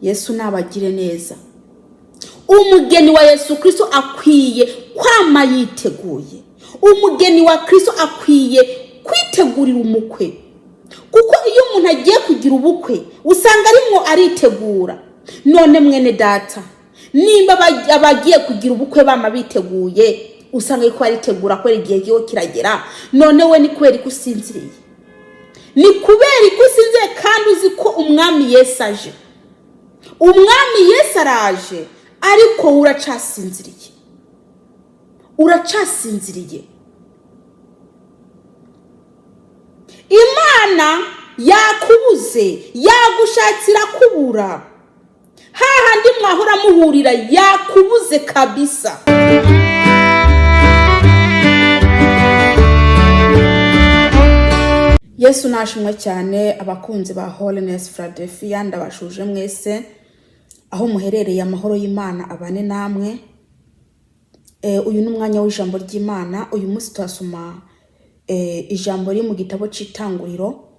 Yesu nabagire neza. Umugeni wa Yesu Kirisito akwiye kwama yiteguye. Umugeni wa Kirisito akwiye kwitegurira umukwe, kuko iyo umuntu agiye kugira ubukwe usanga arimwo aritegura. None mwene data, nimba abagiye kugira ubukwe bama biteguye, usanga ariko baritegura kubera igihe kiho kiragera. None we ni kubera ko usinziriye? Ni kubera ko usinziriye kandi uzi ko Umwami Yesu aje? Umwami Yesu araje, ariko wowe uracasinziriye, uracasinziriye. Imana yakubuze, yagushatse irakubura. Hahandi mwahora muhurira yakubuze kabisa. Yesu nashimwe cyane. Abakunzi ba Holiness Philadelphia, ndabashuje mwese aho muherereye. Amahoro y'Imana abane namwe. Uyu ni umwanya w'ijambo ry'Imana. Uyu munsi turasoma ijambo riri mu gitabo cy'Itanguriro,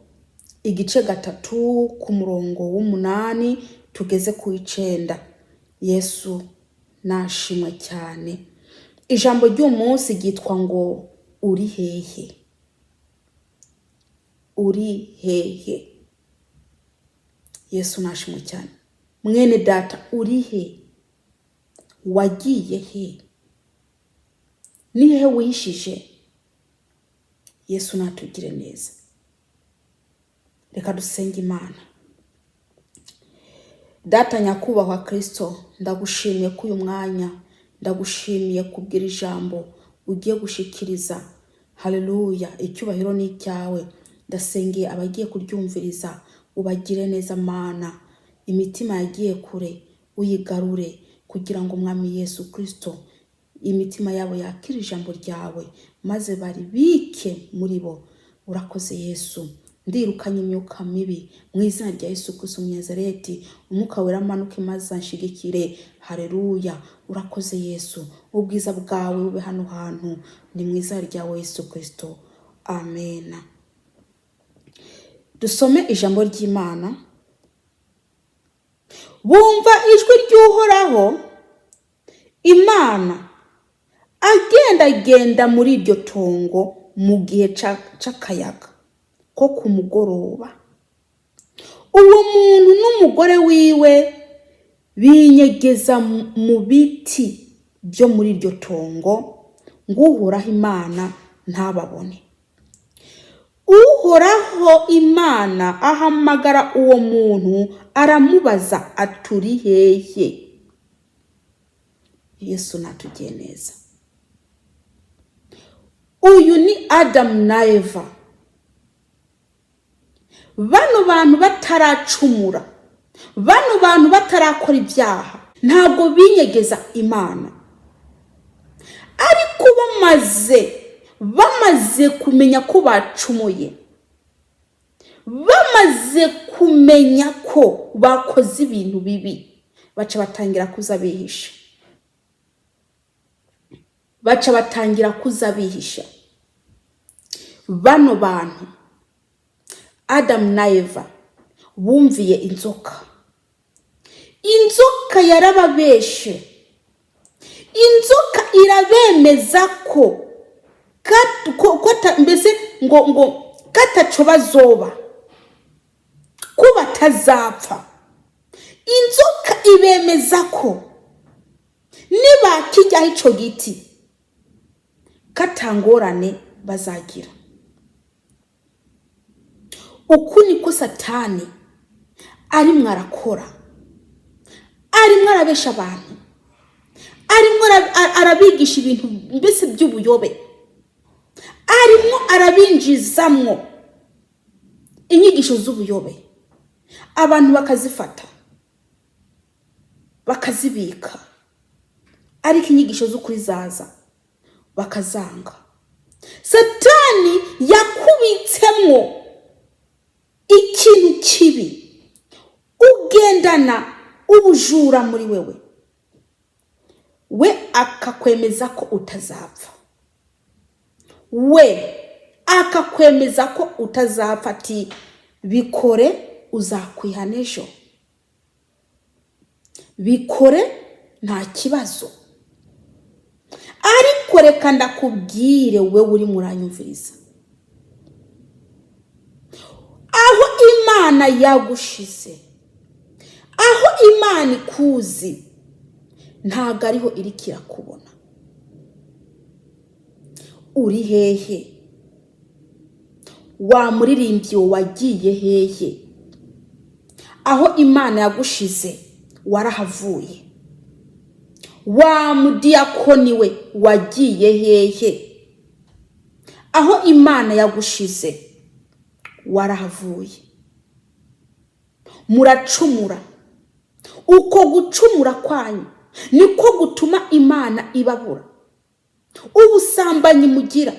igice 3, ku murongo w'8 tugeze ku 9. Yesu nashimwe cyane. Ijambo ry'uyu munsi ryitwa ngo: "Uri hehe? Uri hehe?" Yesu nashimwe cyane. Mwene data, uri he? Wagiye he? Ni hehe wihishije? Yesu natugire neza. Reka dusenge Imana. Data nyakubahwa Kirisito, ndagushimiye ko uyu mwanya, ndagushimiye kubwira ijambo ugiye gushikiriza. Haleluya, icyubahiro ni icyawe. Ndasengeye abagiye kuryumviriza, ubagire neza Mana. Imitima yagiye kure uyigarure, kugira ngo Umwami Yesu Kirisito imitima yabo yakire ijambo ryawe maze baribike muri bo. Urakoze Yesu. Ndirukanye imyuka mibi mu izina rya Yesu Kristo Umunazareti. Umwuka Wera amanuke maze anshigikire. Haleluya, urakoze Yesu. Ubwiza bwawe bube hano hantu. Ni mu izina ryawe Yesu Kristo, amena. Dusome ijambo ry'Imana. Bumva ijwi ry'Uhoraho Imana agendagenda muri iryo tongo mu gihe c'akayaga ko ku mugoroba. Uwo muntu n'umugore wiwe binyegeza mu biti byo muri iryo tongo ngo Uhoraho Imana ntababone. Uhoraho Imana ahamagara uwo muntu, aramubaza aturi hehe? Yesu natugiye neza. Uyu ni Adamu na Eva. Bano bantu bataracumura, bano bantu batarakora ibyaha, ntabwo binyegeza Imana. Ariko bamaze kumenya ko bacumuye, bamaze kumenya ko bakoze ibintu bibi, baca batangira kuza bihisha, baca batangira kuza bihisha. Bano bantu Adamu na Eva bumviye inzoka. Inzoka yarababeshe, inzoka irabemeza ko mbese ngo kataco bazoba, ko batazapfa. Inzoka ibemeza ko nibakijyaho ico giti katangorane bazagira. Uku niko Satani arimwo arakora, arimwo arabesha abantu, arimwo arabigisha ibintu mbese by'ubuyobe, arimwo arabinjizamwo inyigisho z'ubuyobe, abantu bakazifata bakazibika, ariko inyigisho z'ukuri zaza bakazanga. Satani yakubitsemwo ikintu kibi. Ugendana ubujura muri wewe, we akakwemeza ko utazapfa, we akakwemeza ko utazapfa, ati: "Bikore, uzakwihana ejo." Bikore, nta kibazo. Ariko reka ndakubwire, we uri muranyumviriza, aho Imana yagushize, aho Imana ikuzi, ntabwo ariho iri kirakubona. Uri hehe? Wa muririmbyi wagiye hehe? Aho Imana yagushize warahavuye. Wa mudiyakoni we, wagiye hehe? Aho Imana yagushize warahavuye. Muracumura. Uko gucumura kwanyu niko gutuma Imana ibabura. Ubusambanyi mugira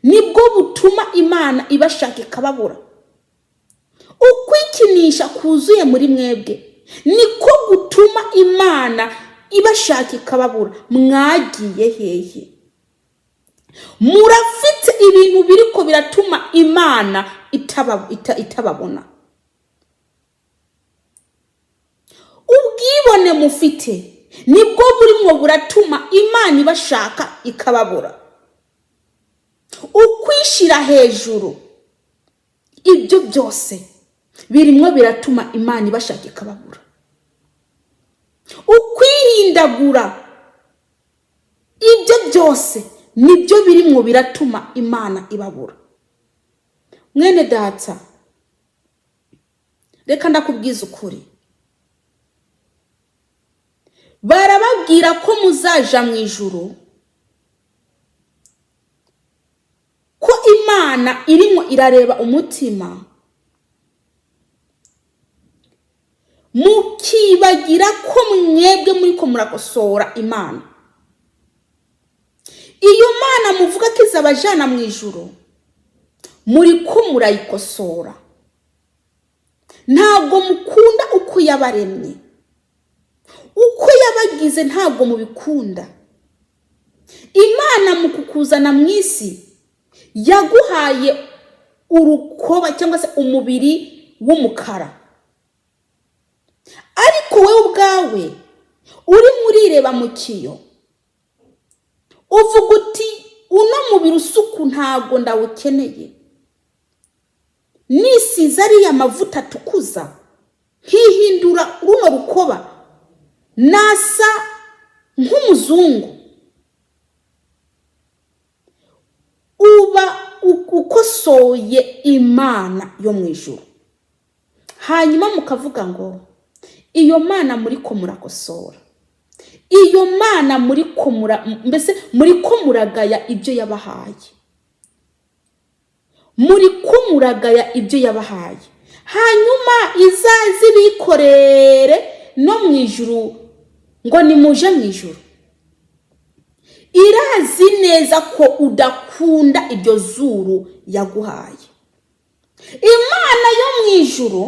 nibwo butuma Imana ibashaka ikababura. Ukwikinisha kuzuye muri mwebwe niko gutuma Imana ibashaka ikababura. Mwagiye hehe? Murafite ibintu biriko biratuma Imana itababona. Ubwibone mufite nibwo burimwo buratuma Imana ibashaka ikababura. Ukwishyira hejuru, ibyo byose birimwo biratuma Imana ibashaka ikababura. Ukwihindagura, ibyo byose nibyo birimwo biratuma Imana ibabura. Mwene data, reka ndakubwiza ukuri. Barababwira ko muzaja mu ijuru, ko Imana irimo irareba umutima, mukibagira ko mwebwe muri ko murakosora Imana. Iyo Mana muvuga ko izabajana mu ijuru, muri ko murayikosora. Ntabwo mukunda uko yabaremye, uko yabagize, ntabwo mubikunda. Imana mu kukuzana mu isi yaguhaye urukoba cyangwa se umubiri w'umukara, ariko wowe ubwawe urimo urireba mu kiyo, uvuga uti: "Uno mubiri usuku ntabwo ndawukeneye. Nisize ariya mavuta atukuza, nkihindura runo rukoba, nasa nk'umuzungu." Uba ukosoye Imana yo mu ijuru. Hanyuma mukavuga ngo iyo Mana muri ko murakosora, iyo Mana muri ko mura, mbese muri ko muragaya ibyo yabahaye, muri ko muragaya ibyo yabahaye, hanyuma izaze ibikorere no mu ijuru ngo nimuje mu ijuru. Irazi neza ko udakunda iryo zuru yaguhaye. Imana yo mu ijuru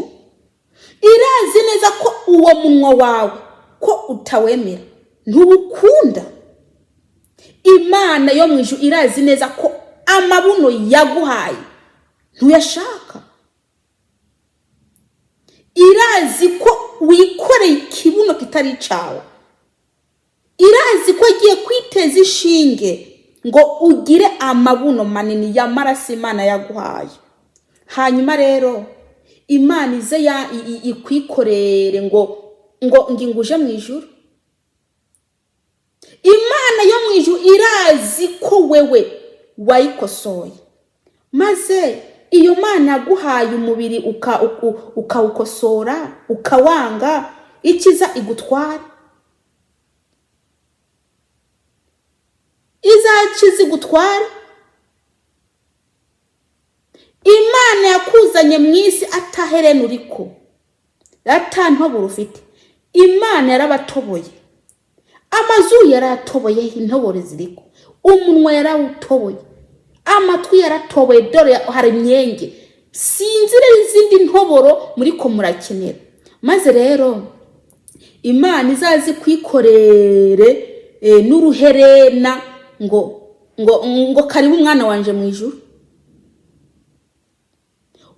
irazi neza ko uwo munwa wawe ko utawemera, ntuwukunda. Imana yo mu ijuru irazi neza ko amabuno yaguhaye ntuyashaka. Irazi ko wikoreye ikibuno kitari icawe. Irazi ko agiye kwiteza ishinge ngo ugire amabuno manini y'amaraso Imana yaguhaye. Hanyuma rero Imana ize ikwikorere ngo inguje mu ijuru. Imana yo mu ijuru irazi ko wewe wayikosoye, maze iyo Mana yaguhaye umubiri ukawukosora ukawanga, ikiza igutwara, izakiza igutwara. Imana yakuzanye mu isi ataherena uriko, atantoboro ufite. Imana yarabatoboye, amazuru yaratoboye, intoboro ziriko, umunwa yarawutoboye, amatwi yaratoboye, dore hari imyenge. Sinzi rero izindi ntoboro muri ko murakenera. Maze rero Imana izaze kwikorere n'uruherena ngo karibu umwana wanje mu ijuru.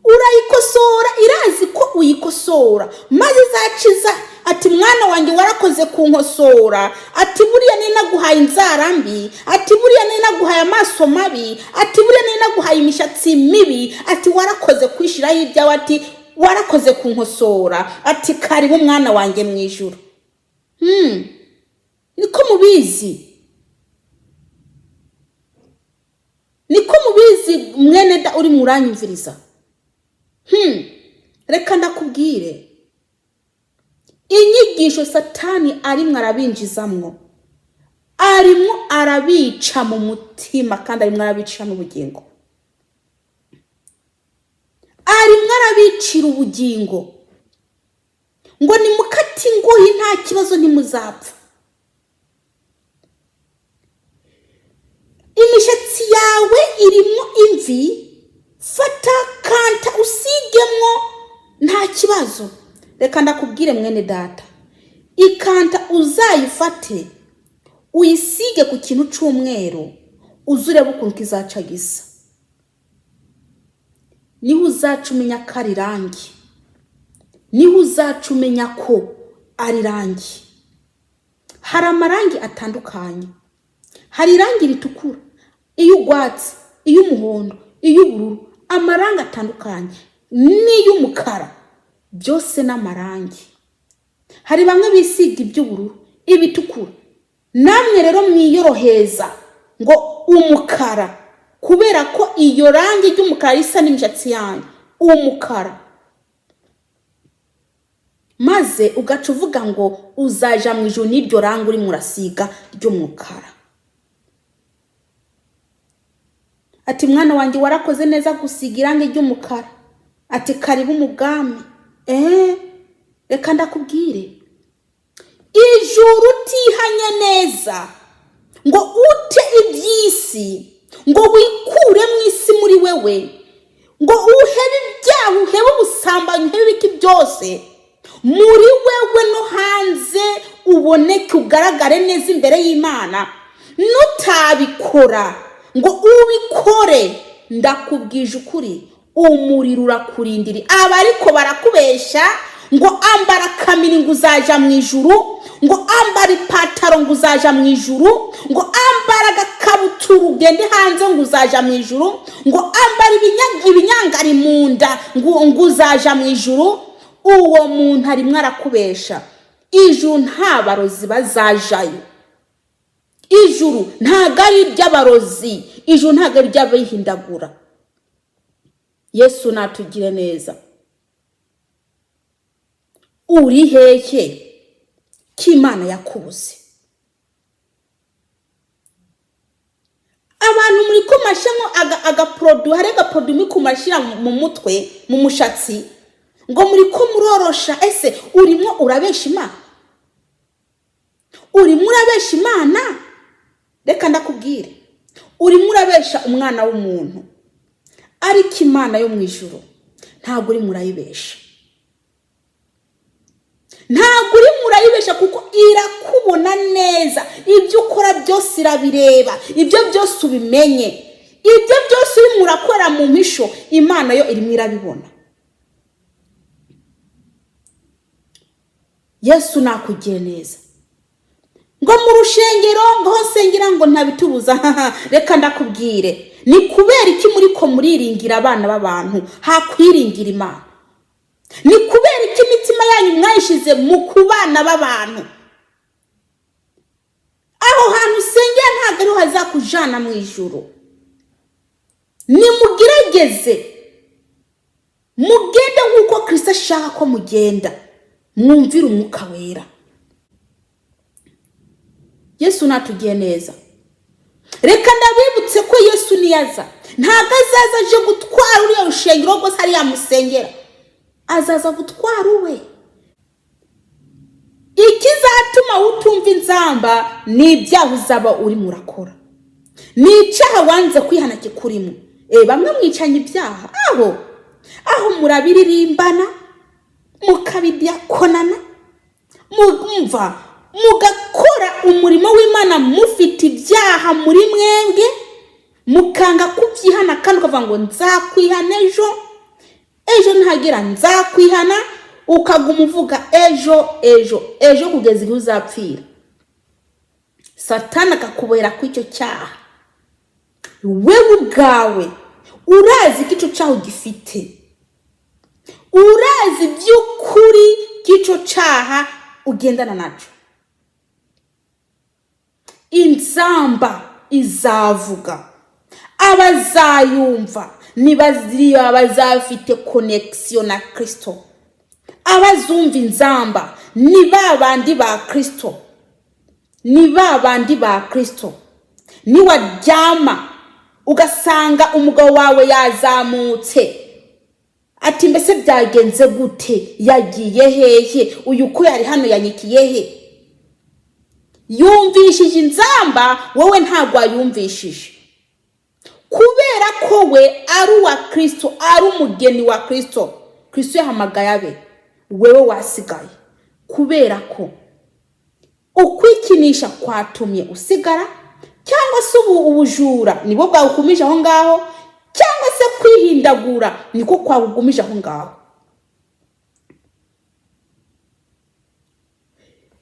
Urayikosora, irazi ko uyikosora, maze izaciza ati: "Mwana wanjye." Warakoze kunkosora. Ati: "Buriya nari naguhaye inzara mbi." Ati: "Buriya nari naguhaye amaso mabi." Ati: "Buriya nari naguhaye imishatsi mibi." Ati: "Warakoze kwishyiraho ibyawe." Ati: "Warakoze kunkosora." Ati: "Karibu mwana wanjye mu ijuru." Niko mubizi, niko mubizi, mwene da uri muranyumviriza. Reka ndakubwire, inyigisho Satani arimwo arabinjizamwo, arimwo arabica mu mutima, kandi arimwo arabica n'ubugingo, arimwo arabicira ubugingo. Ngo nimukate ingoyi, nta kibazo, ntimuzapfa. Imishatsi yawe irimo imvi, fata kanta usigemo, nta kibazo. Reka ndakubwire mwene data, ikanta uzayifate uyisige ku kintu cy'umweru, uze urebe ukuntu kizaca gisa. Niho uzaca umenya ko ari irangi, niho uzaca umenya ko ari irangi. Hari amarangi atandukanye: hari irangi ritukura, iy'urwatsi, iy'umuhondo, iy'ubururu, amarangi atandukanye, n'iy'umukara, byose ni amarangi. Hari bamwe bisiga iby'ubururu, ibitukura. Namwe rero mwiyoroheza ngo umukara, kubera ko iyo rangi ry'umukara risa n'imishatsi yanyu, umukara, maze ugaca uvuga ngo uzaja mu ijuru n'iryo rangi urimo urasiga ry'umukara. Ati: "Mwana wanjye, warakoze neza gusiga irangi ry'umukara." Ati: "Karibu mu bwami." Reka ndakubwire, ijuru utihanye neza ngo ute iby'isi, ngo wikure mu isi muri wewe, ngo uhebe ibyaha, uhebe ubusambanyi, uhebe ibiki byose muri wewe, no hanze uboneke, ugaragare neza imbere y'Imana. Nutabikora ngo ubikore, ndakubwije ukuri, umuriro urakurindira. Aba ariko barakubeshya ngo ambara kamini ngo uzaja mu ijuru, ngo ambara ipataro ngo uzaja mu ijuru, ngo ambara agakabutura ugende hanze ngo uzaja mu ijuru, ngo ambara ibinyangari mu nda ngo uzaja mu ijuru. Uwo muntu arimwo arakubesha. Ijuru nta barozi bazajayo. Ijuru ntabwo ari iry'abarozi, ijuru ntabwo ari iry'abihindagura. Yesu natugire neza. Uri hehe ko Imana yakubuze? Abantu muri ko mashamo agaproduit, hari agaproduit muri kumashyira mu mutwe, mu mushatsi, ngo muri ko murorosha. Ese urimo urabesha Imana? Urimo urabesha Imana? Reka ndakubwire, urimo urabesha umwana w'umuntu, ariko Imana yo mu ijuru ntabwo urimo urayibesha, ntabwo urimo urayibesha, kuko irakubona neza. Ibyo ukora byose irabireba, ibyo byose ubimenye, ibyo byose urimo urakora mu mpisho, Imana yo irimo irabibona. Yesu nakugire neza. Ngo mu rushengero, ngo aho nsengera ngo ntabitubuza. Reka ndakubwire, ni kubera iki muri ko muriringira abana b'abantu hakwiringira Imana? Ni kubera iki imitima yanyu mwayishize mu kubana b'abantu? Aho hantu usengera ntabwo ariho hazakujana mu ijuru. Nimugerageze mugende nk'uko Kirisito ashaka ko mugenda, mwumvire Umwuka Wera. Yesu natugiye neza. Reka ndabibutse ko Yesu niyaza, ntabwo azaza aje gutwara uriya rushengero rwose hariya musengera, azaza gutwara uwe. Ikizatuma utumva inzamba ni ibyaha uzaba urimo urakora, ni icyaha wanze kwihana kikurimo. Bamwe mwicanye ibyaha aho murabiririmbana, mukabidiyakonana, mumva mugakora umurimo w'Imana mufite ibyaha muri mwebwe, mukanga kubyihana, kandi ukavuga ngo nzakwihana ejo, ejo ntagera nzakwihana. Ukaguma uvuga ejo, ejo, ejo, kugeza igihe uzapfira. Satani akakubohera ku icyo cyaha. Wewe ubwawe urazi ko icyo cyaha ugifite, urazi by'ukuri ko icyo cyaha ugendana nacyo. Inzamba izavuga, abazayumva nibaziriba bazafite connexion na Kirisito. Abazumva inzamba ni ba bandi ba Kirisito, ni ba bandi ba Kirisito. Niwaryama ugasanga umugabo wawe yazamutse, ati: "Mbese byagenze gute? Yagiye hehe uyu? Ko yari hano, yanyikiye he?" Yumvishije inzamba, wowe ntabwo wayumvishije, kubera ko we ari uwa Kirisito, ari umugeni wa Kirisito. Kirisito yahamagaye abe, wewe wasigaye kubera ko ukwikinisha kwatumye usigara, cyangwa se ubu ubujura nibwo bwagugumije aho ngaho, cyangwa se kwihindagura niko kwagugumije aho ngaho.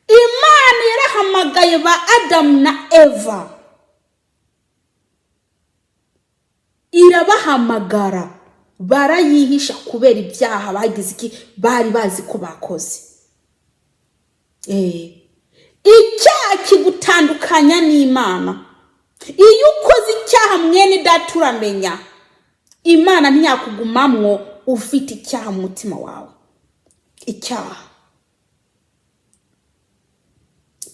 Imana yarahamagaye ba Adamu na Eva, irabahamagara, barayihisha kubera ibyaha bagize. Iki bari bazi ko bakoze? Icyaha kigutandukanya n'Imana. Iyo ukoze icyaha, mwene data, uramenya Imana ntiyakugumamwo ufite icyaha mu mutima wawe. Icyaha,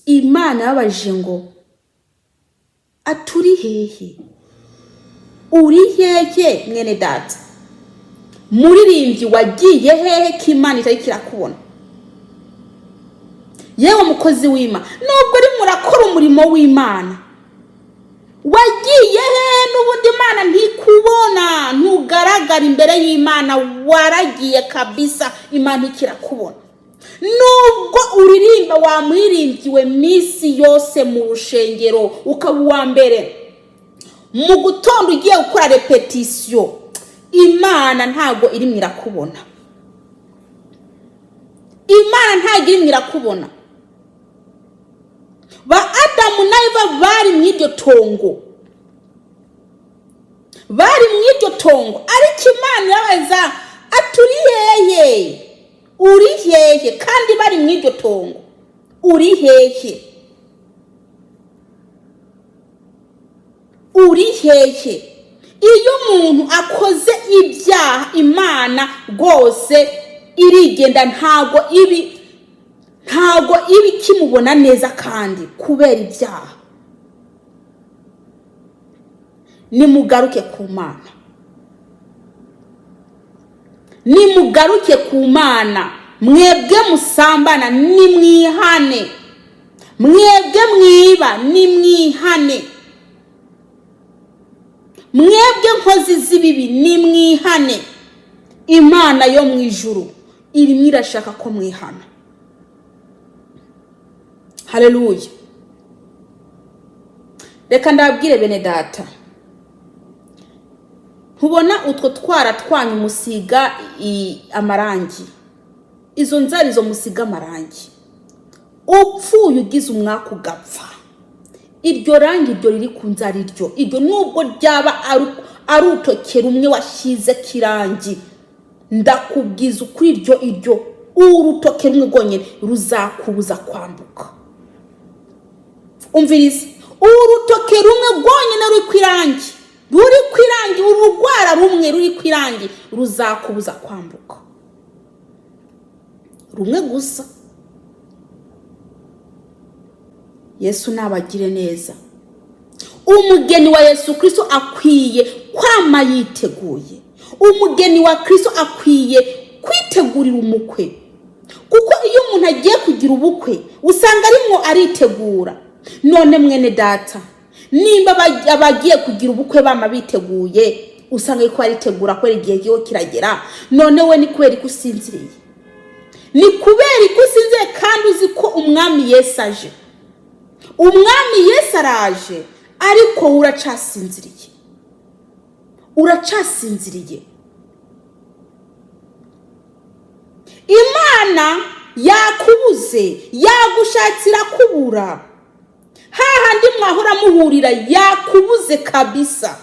Imana yababajije ngo: "Aturi hehe? Uri hehe, mwene data muririmbyi? Wagiye hehe ko Imana itari kirakubona? Yewe mukozi w'Imana, nubwo urimo urakora umurimo w'Imana, wagiye hehe? N'ubundi Imana ntikubona, ntugaragara imbere y'Imana, waragiye kabisa, Imana ikirakubona. Nubwo uririmba, wamuririmbiwe minsi yose mu rushengero, ukaba uwa mbere mu gutonda ugiye gukora répétition, Imana ntabwo irimo irakubona. Imana ntabwo irimo irakubona." Ba Adamu na Eva bari mu iryo tongo, bari mu iryo tongo, ariko Imana irabaza ati: "Uri hehe? Uri hehe?" Kandi bari mu iryo tongo. Uri hehe? Uri hehe? Iyo umuntu akoze ibyaha, Imana rwose irigenda, ntabwo iba ikimubona neza, kandi kubera ibyaha. Nimugaruke ku Mana, nimugaruke ku Mana. Mwebwe musambana, nimwihane. Mwebwe mwiba, nimwihane. Mwebwe nkozi z'ibibi, nimwihane. Imana yo mu ijuru irimo irashaka ko mwihana. Haleluya! Reka ndabwire bene data, ntubona utwo twara twanyu musiga amarangi, izo nzara izo musiga amarangi? Upfuye ugize umwaka ugapfa, iryo rangi, iryo riri ku nzara, iryo nubwo ryaba ari urutoke rumwe washyize kirangi, ndakubwiza ukuri, iryo urutoke rumwe rwonyine ruzakubuza kwambuka. Umviriza, urutoke rumwe rwonyine ruri ku irangi, ruri ku irangi, urugwara rumwe ruri ku irangi ruzakubuza kwambuka, rumwe gusa. Yesu nabagire neza. Umugeni wa Yesu Kirisito akwiye kwama yiteguye. Umugeni wa Kirisito akwiye kwitegurira umukwe, kuko iyo umuntu agiye kugira ubukwe usanga arimo aritegura. None mwene data, nimba abagiye kugira ubukwe bama biteguye, usanga ariko baritegura kubera igihe kiho kiragera, none we ni kubera ko usinziriye? Ni kubera ko usinziriye kandi uzi ko Umwami Yesu aje? Umwami Yesu araje, ariko wowe uracasinziriye, uracasinziriye. Imana yakubuze, yagushatse irakubura. Hahandi mwahora muhurira yakubuze kabisa.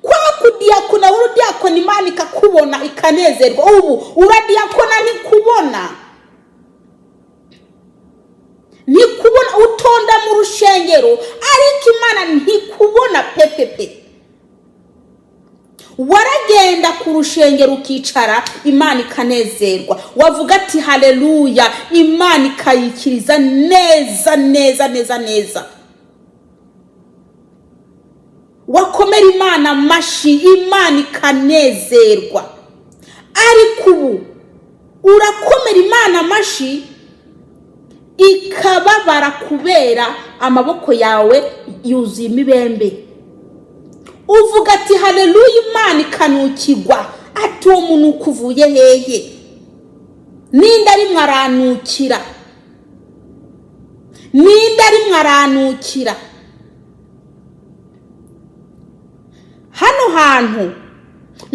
Kwa kudiyakona, wari udiyakona, Imana ikakubona ikanezerwa. Ubu uradiyakona ntikubona, ntikubona. Utonda mu rushengero ariko Imana ntikubona pepepe. Waragenda ku rushengero ukicara, Imana ikanezerwa. Wavuga ati "Haleluya", Imana ikayikiriza neza neza neza neza. Wakomera Imana amashi, Imana ikanezerwa. Ariko ubu urakomera Imana amashi ikababara kubera amaboko yawe yuzuye imibembe. Uvuga ati "Haleluya", Imana ikanukirwa, ati "Uwo munuko uvuye hehe? Ninde arimwo aranukira? Ninde arimwo aranukira?" Hano hantu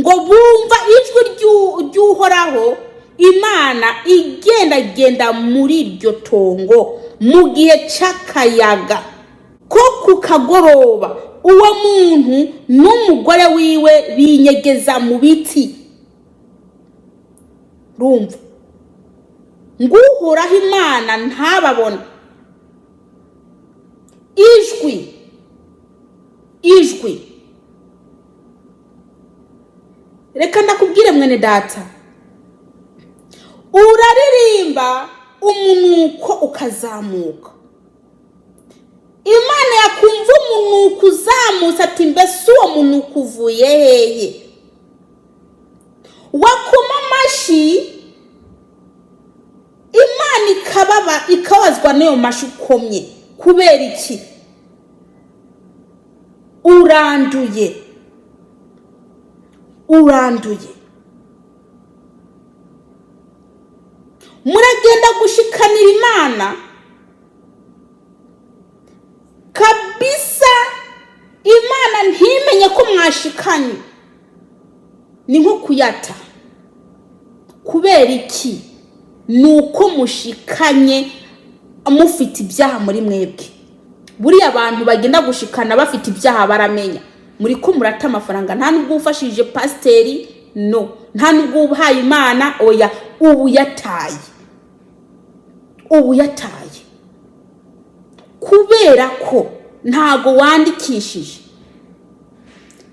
ngo bumva ijwi ry'Uhoraho Imana igendagenda muri iryo tongo mu gihe cy'akayaga ko ku kagoroba. Uwo muntu n'umugore wiwe binyegeza mu biti. Rumva ngo Uhoraho Imana ntababona. Ijwi, ijwi. Reka ndakubwire mwene data, uraririmba umunuko ukazamuka, Imana yakumva umunuko uzamutse ati "Mbese uwo munuko uvuye hehe?" Wakoma amashyi, Imana ikababa, ikabazwa n'ayo mashyi ukomye. Kubera iki? Uranduye, uranduye. Muragenda gushikanira Imana kabisa, Imana ntimenye ko mwashikanye. Ni nko kuyata. Kubera iki? Ni uko mushikanye mufite ibyaha muri mwebwe. Buriya abantu bagenda gushikana bafite ibyaha baramenya muri ko murata amafaranga. Nta nubwo ufashije pasiteri, no nta nubwo uhaye Imana, oya, ubu yataye, ubu yataye, kubera ko ntago wandikishije,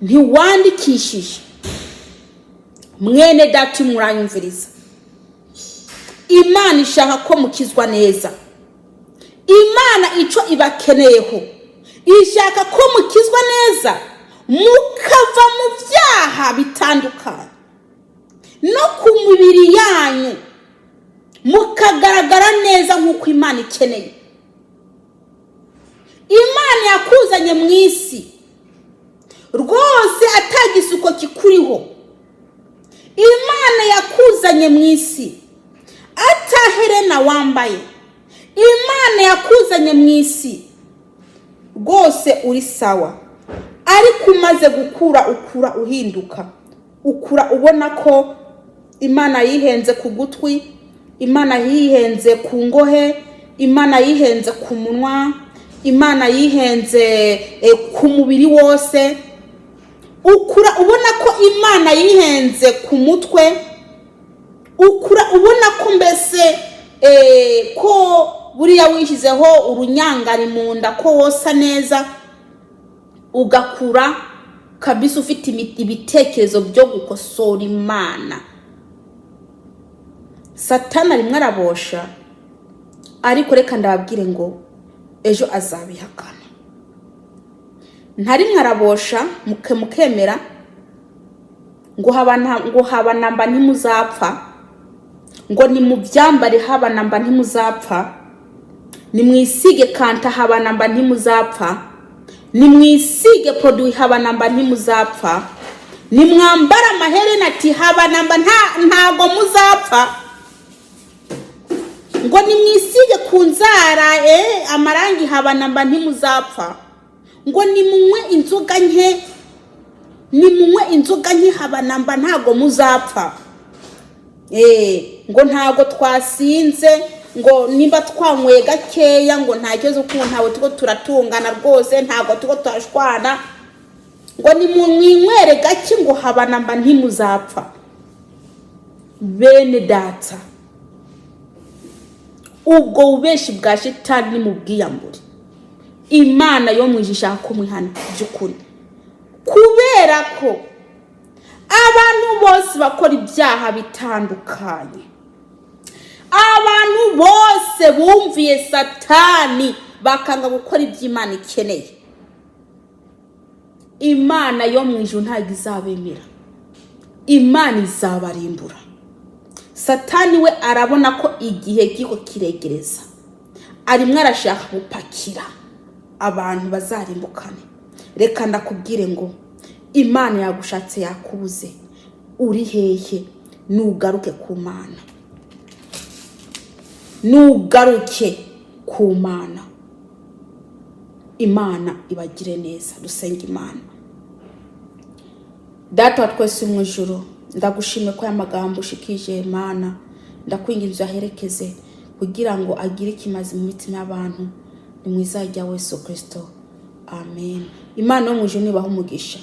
ntiwandikishije. Mwene data, muranyumviriza? Imana ishaka ko mukizwa neza. Imana icyo ibakeneyeho, ishaka ko mukizwa neza, mukava mu byaha bitandukanye, no ku mibiri yanyu mukagaragara neza nk'uko Imana ikeneye. Imana yakuzanye mu isi rwose atagisuko kikuriho. Imana yakuzanye mu isi ataherena wambaye. Imana yakuzanye mu isi rwose uri sawa. Ariko umaze gukura, ukura uhinduka, ukura ubona ko Imana yihenze ku gutwi, Imana yihenze ku ngohe, Imana yihenze ku munwa, Imana yihenze ku mubiri wose. Ukura ubona ko Imana yihenze ku mutwe. Ukura ubona ko mbese ko buriya wishyizeho urunyangari mu nda ko wosa neza. Ugakura kabisa ufite ibitekerezo byo gukosora Imana. Satana rimwe arabosha, ariko reka ndababwire ngo ejo azabihakana. Ntarimwe arabosha mukemera ngo haba namba ntimuzapfa, ngo nimubyambare haba namba ntimuzapfa, nimwisige kanta haba namba ntimuzapfa, nimwisige produit haba namba ntimuzapfa, nimwambare amaherena ati haba namba ntago muzapfa, ngo nimwisige ku nzara amarangi haba namba ntimuzapfa, ngo nimunywe inzoga nke, nimunywe inzoga nke haba namba ntago muzapfa. Ngo ntabwo twasinze, ngo nimba twanyweye gakeya ngo nta kibazo, kuko ntabwo turiko turatungana rwose, ntabwo turiko turashwana, ngo nimumwinywere gake, ngo habanamba ntimuzapfa. Bene data, ubwo bubeshi bwa shitani ni mu bwiyambure. Imana yo mu ijuru ishaka ko mwihana by'ukuri, kubera ko abantu bose bakora ibyaha bitandukanye, abantu bose bumviye Satani bakanga gukora ibyo Imana ikeneye, Imana yo mu ijuru ntabwo izabemera, Imana izabarimbura. Satani we arabona ko igihe kiriko kiregereza, arimwo arashaka gupakira abantu bazarimbukane. Reka ndakubwire ngo Imana yagushatse yakubuze. Uri hehe? Nugaruke ku Mana, nugaruke ku Mana. Imana ibagire neza. Dusenga Imana. Data wa twese mu ijuru, ndagushimye ko aya magambo ushikije. Mana, ndakwinginze uyaherekeze kugira ngo agire ikimazi mu mitima y'abantu. Ni mu izina rya Yesu Kirisito, amen. Imana yo mu ijuru nibaha umugisha.